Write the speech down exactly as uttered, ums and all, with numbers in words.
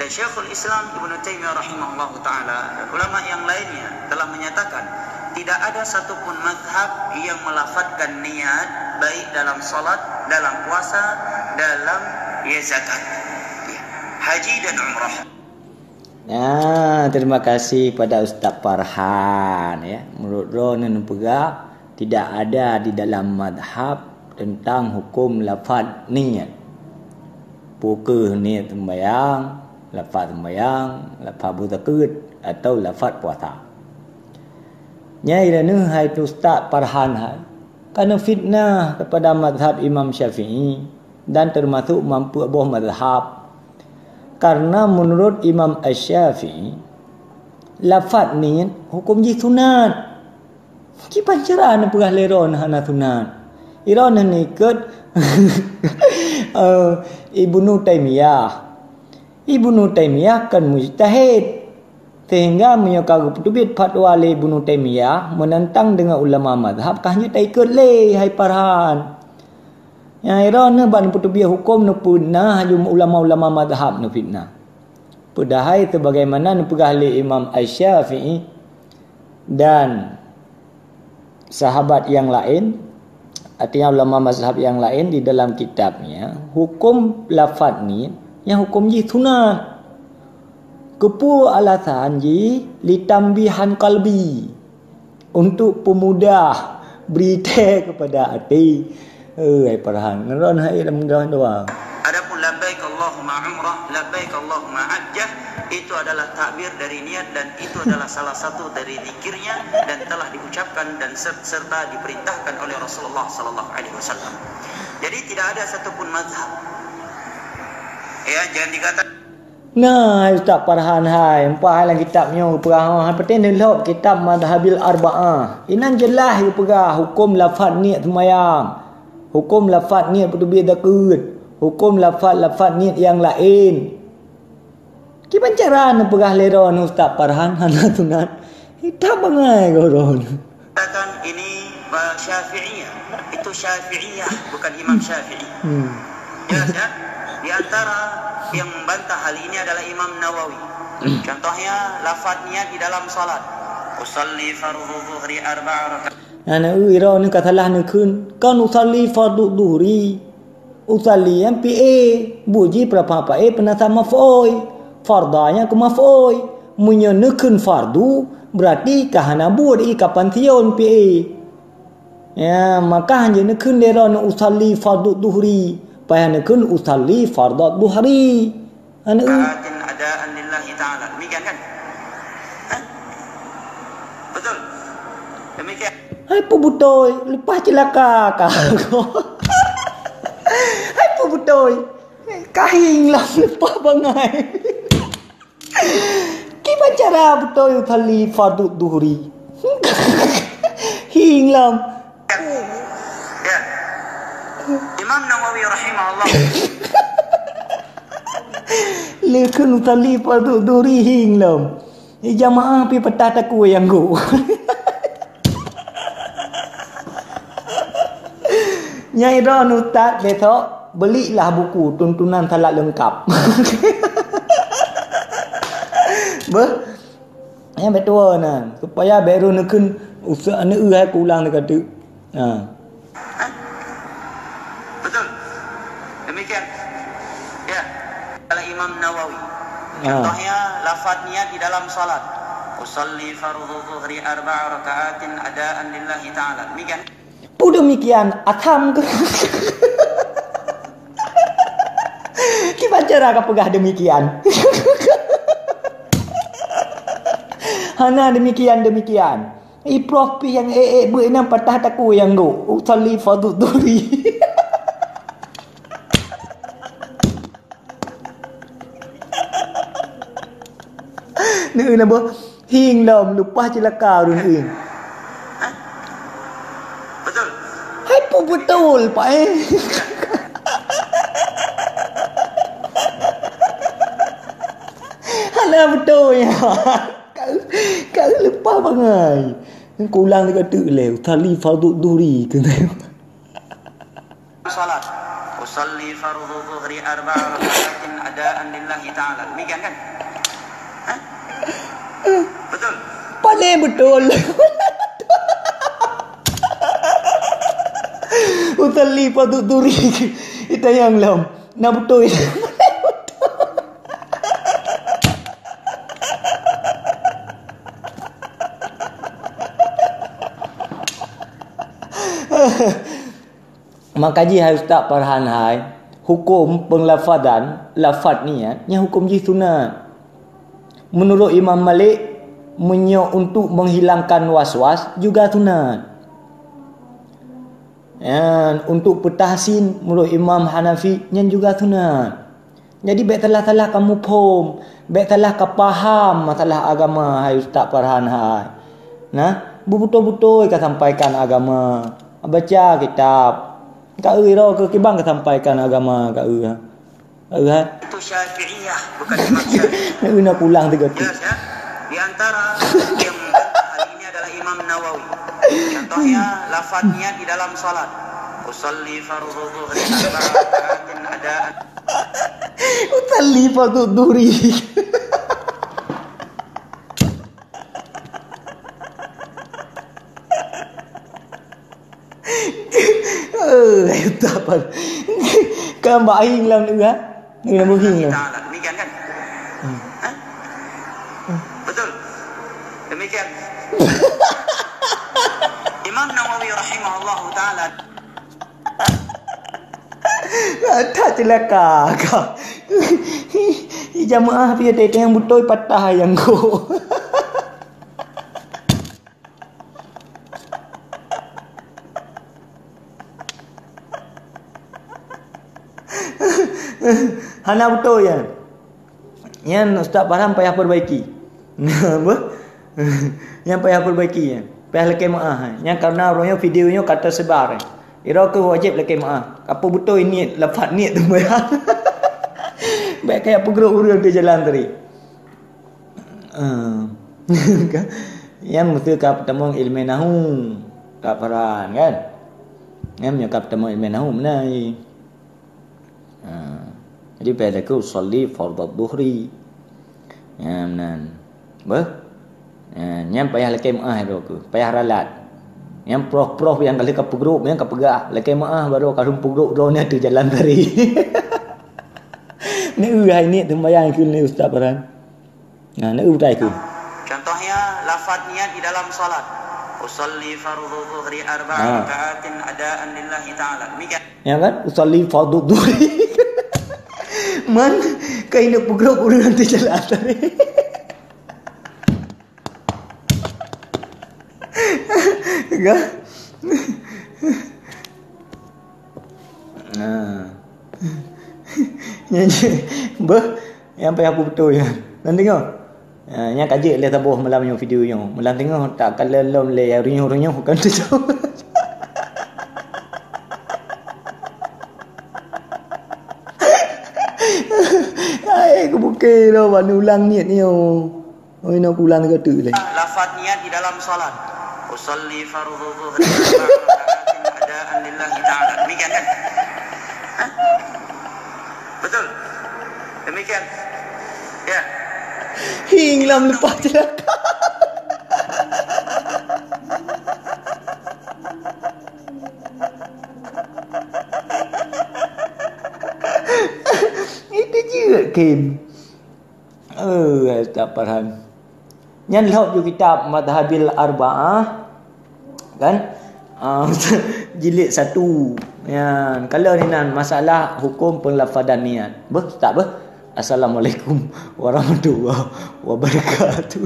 Syekhul Islam Ibnu Taimiyah rahimahullahu taala dan ulama yang lainnya telah menyatakan tidak ada satupun mazhab yang melafadzkan niat baik dalam salat, dalam puasa, dalam ya zakat, ya, haji dan umrah. Nah, terima kasih pada Ustaz Farhan ya. Menurut droeneuh peugah tidak ada di dalam mazhab tentang hukum lafaz niat. Peu kheueh niat sembahyang, lafaz sembahyang, lafaz beuzakeuet atau lafaz puasa. Nyai droeneuh hai Ustaz Farhan hai, kana fitnah kepada mazhab Imam Syafi'i dan termasuk mampu boh mazhab. Karena menurut Imam Asy-Syafi'i, lafaz niat hukum jih sunat. Kiban cara neupeugah lé droeneuh hana sunat? Droeneuh ikot eh, Ibnu Taimiyah. Ibnu Taimiyah kan mujtahid. Sehingga meunyoe ka geupeuteubiet fatwa lé Ibnu Taimiyah menentang dengan ulama mazhab, ka hana taikot lé hai Farhan. Nyang droeneuh ban peuteubiet hukum neufitnah ulama-ulama mazhab neufitnah. Padahai sebagaimana neupeugah lé Imam Asy-Syafi'i dan sahabat yang lain, artinya ulama mazhab yang lain di dalam kitabnya, hukum lafaz niat nyang hukum jih sunat. Keupeue alasan jih? Litambihan qalbi. Untuk peumudah, bri thèe kepada até. Eh, hai Farhan, ngon droeneuh hai lam droe dua. Adapun labbaik Allahumma umrah, labbaik Allahumma hajjah, itu adalah takbir dari niat dan itu adalah salah satu dari zikirnya dan telah diucapkan dan ser- serta diperintahkan oleh Rasulullah sallallahu alaihi wasallam. Jadi tidak ada satupun mazhab, ya, jangan dikatakan Nah, hai Ustaz Farhan hai, empa hai lam kitab nyoe geupeugah, ha, penting neulhok kitab Madhabil Arba'ah. Inan jeulaih geupeugah hukum lafaz niet seumayang, hukum lafaz niet peuteubiet zakeuet, hukum lafaz-lafaz niet nyang laén. Kiban cara neupeugah lé droeneuh Ustaz Farhan hana sunat? Kitab bangai keu droeneuh. Katakan ini Syafi'iyah. Itu Syafi'iyah, bukan Imam Syafi'i. Hmm. Jelas ya? Di antara yang membantah hal ini adalah Imam Nawawi. Contohnya lafaz niat di dalam salat. Usalli fardhu dhuhri arba'a rakaat. Nah, nah, ira ni ka salah neukheun. Kan usalli fardhu dhuhri. Usalli nyan fi'il, buet jih peurapa-apa eh peunasab maf'ul. Fardha nyan keu maf'ul. Meunyoe neukheun fardhu, berarti ka hana buet i kapan sion fi'il. Ya, maka hana neukheun lé droeneuh usalli fardhu dhuhri. Payah neukheun usalli fardhu dhuhri. Hana eu. Rakaatin adaan lillahi ta'ala. Demikian kan? Hah? Betul? Demikian. Hai peubeutôi, leupah ceulaka ka. Hai peubeutôi. Ka hieng lam leupah bangai. Kiban cara beutôi usalli fardhu dhuhri. Hieng lam. Ya. Imam Nawawi rahimahullah. Leukheun usalli fardhu dhuhri hieng lam. Jamaah pi peutah takue nyang gok. Nyai droeneuh ustaz besok belilah buku tuntunan salat lengkap. Beuh. Nyang beutôi nan supaya bèk droeneuh kheun usaha neueu hai kulang deuk ateueh. Ha. Betul. Demikian. Ya. Kalau Imam Nawawi. Contohnya lafaz niat di dalam salat. Usalli fardhu dhuhri arba'a raka'atin adaan lillahi ta'ala. Demikian. Peue deumikian, atam keu. Kiban cara ka peugah deumikian? Hana deumikian, deumikian. Iproh pih nyang ék-ék beuet nyang patah takue nyang gok. Usalli fardhu dhuhri. Neueu na boh hieng lom leupah ceulaka ureueng hieng. Betul. Hai peue beutôi, Pak, eh? Hana beutôi. Ka, ka leupah bangai. Kulang deuk ateueh lé, usalli fardhu dhuhri keunoe. Salat. Salli fardhu dhuhri arba'a raka'atin adaan lillahi ta'ala. Demikian kan? Hah? Betul? Paling betul. Usalli fardhu dhuhri. Itayang lom. Na beutôi. Maka jih hai Ustaz Farhan hai, huköm peulafadan, lafaz niat, nyan huköm jih sunat. Meunurot Imam Malik, meunyoe untuk menghilangkan was-was juga sunat. Dan untuk peutahsin, meunurot Imam Hanafi, nyan juga sunat. Jadi, bék salah-salah kamoe phom, bék salah kapaham masalah agama, hai Ustaz Farhan hai. Nah, beubeutôi-beutôi kasampaikan agama. Baca kitab. Ka eu iro keu kiban kasampaikan agama ka eu. Ka eu hai. Itu Syafi'iyah, bukan Imam Syafi'i. Nak eu nak pulang tiga tu. Jelas ya? Di antara yang membantah hal ini adalah Imam Nawawi. Contohnya, lafaz niat di dalam salat. Usalli fardhu dhuhri arba'a raka'atin adaan. Usalli fardhu dhuhri. Eh, tak apa. Kan bak aing lam tu, ha? Ni lam buhi tu. Ta'ala. Demikian kan? Hmm. Hah? Betul. Demikian. Imam Nawawi rahimahullahu ta'ala. That cilaka ka. Jamaah pih teuka nyang beutôi patah nyang go. Hana beutôi nyan. Nyan Ustaz Farhan payah perbaiki. Apa? Nyan payah perbaiki nyan. Payah lakée meuáh. Nyan karena uroe nyoe video nyoe ka teusebar. Iro keuh wajéb lakée meuáh. Apa beutôi niet, lafaz niet teuma ya. Bék kaya peugrôp ureuëng di jalan tadi. Ah. Nyan meusti ka peutamong ilmu nahu. Ka Farhan kan? Nyan meunyoe ka peutamong ilmu nahu meunan. Ha. Jadi payah lakée usalli fardhu dhuhri. Ya, meunan. Beuh? Ya, nyan payah lakée meuáh droe keuh, payah ralat. Nyan prof-prof nyang ka lheueh ka peugrôp, nyang ka peugah, lakée meuáh baru ka lheueh peugrôp droe nyan teuh jalan tadi. Ni eu hai niet teumbayang keu ni Ustaz Farhan. Nah, nak utai aku. Contohnya, lafaz niat di dalam salat. Usalli fardhu dhuhri arba'a raka'atin adaan lillahi ta'ala. Demikian. Ya kan? Usalli fardhu dhuhri. Man, kaina peugrôp ureuëng nanti jalan tadi. Kan? Nah. Nyan je. Beuh. Nyang payah aku beutôi nyan. Nyan teungoh. Ha, nyang ka jeuet lé saboh malam nyoe video nyoe. Malam teungoh tak ka lom lé runyuh-runyuh kan tu. Hai, keubuke lo bak ulang niet nyoe. Oi, nak ulang ke tu lé. Lafaz niat di dalam salat. Usalli fardhu dhuhri adaan lillahi ta'ala. Demikian kan? Hah? Betul? Demikian. Ya. Hing lam lepas celaka. Itu juga, Kim. Eh, Ustaz Farhan. Nyan lhok ju kitab Madhabil Arba'ah, kan? Ah, jilid satu. Nyan, kalau ni nan masalah hukum penglafadan niat. Beuh, tak beuh. Assalamualaikum warahmatullahi wabarakatuh.